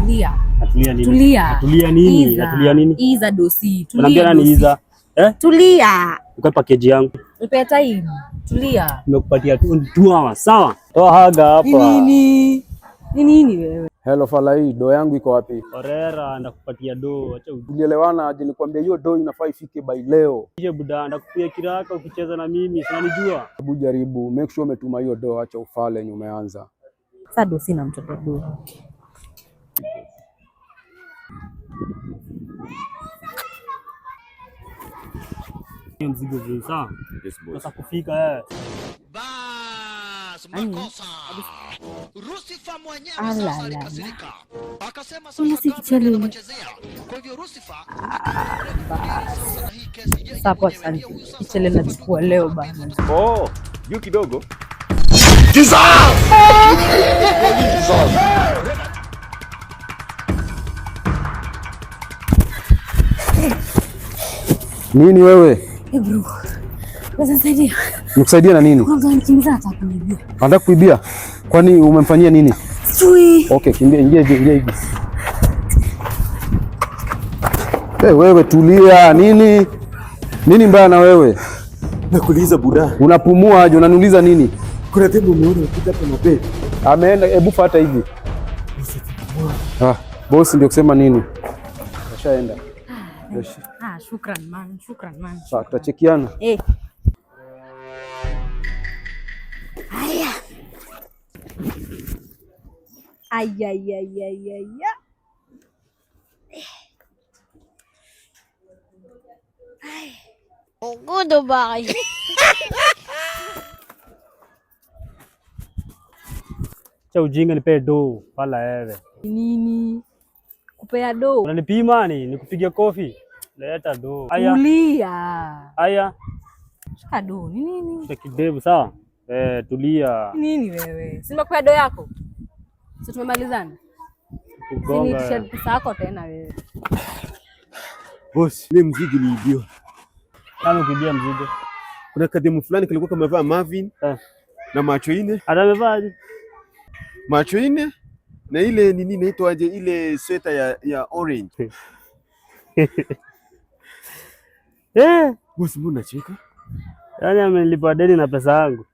Tulia. Atulia nini? Tulia. Atulia nini? Iza. Atulia nini? Iza dosi. Unaambia Tulia nani dosi. Iza? Eh? Tulia. Uko package yangu. Nipe time. Tulia. Nimekupatia 2 hours, sawa? Toa haga hapa. Ni nini? Ni nini wewe? Hello Falai, do yangu iko wapi? Orera, ndakupatia do. Acha Tulielewana aje? Nikwambia hiyo do inafaa ifike by leo. uje buda, ndakupiga kiraka ukicheza na mimi, si unanijua? Hebu jaribu, make sure umetuma hiyo do, acha ufale yenye umeanza. Sasa dosi na mtoto do. Hiyo mzigo vizuri, sawa? Yes, boss. Sasa kufika eh. Bas, makosa. Lucifer mwenyewe Ala, sasa la, la. alikasirika. Akasema Mbona sasa si Gabriel kichele? anawachezea. Kwa hivyo Lucifer sasa na hii kesi yeye Sasa hapo mwenyewe asante. ndiye huyu sasa Kichele nachukua leo bana. Oh, juu kidogo. Nini wewe? Hey bro. Sasa nisaidia. Nikusaidie na nini? Kuna mtu anikimbiza anataka kuniibia. Anataka kuibia? Kwani umemfanyia nini? Sijui. Okay, kimbia, ingia hivi, ingia hivi. Hey, wewe tulia, nini? Nini mbaya na wewe? Nakuuliza buda, Unapumua aje? Unaniuliza nini? kuna tembo umeona unapita hapa na bed. Ameenda, hebu fuata hivi. Ah, boss ndio kusema nini? Ashaenda. Ah, shukran man, shukran man. Sawa, tutachekiana. Eh. Haya. Ayayayayaya. Goodbye. Acha ujinga, nipe do pala wewe. Nini? Kupea do. Unanipima ni nikupigie kofi? Leta do. Aya, Tulia. aya. Shika do. Ni nini? Shika kidevu sawa? Eh, tulia. Nini wewe? Si nimekupea do yako? Si tumemalizana? Kugonga. Sinitishe pesa yako tena wewe. Boss, mimi mzigo niliibiwa. Kama ukibia mzigo. Kuna kademu fulani kalikuwa kamevaa Marvin Eh. na macho ine, Hata amevaaje? macho ine na ile nini inaitwaje ile sweta ya orange. Eh, Boss, mbona unacheka? yaani amenilipa deni na pesa yangu.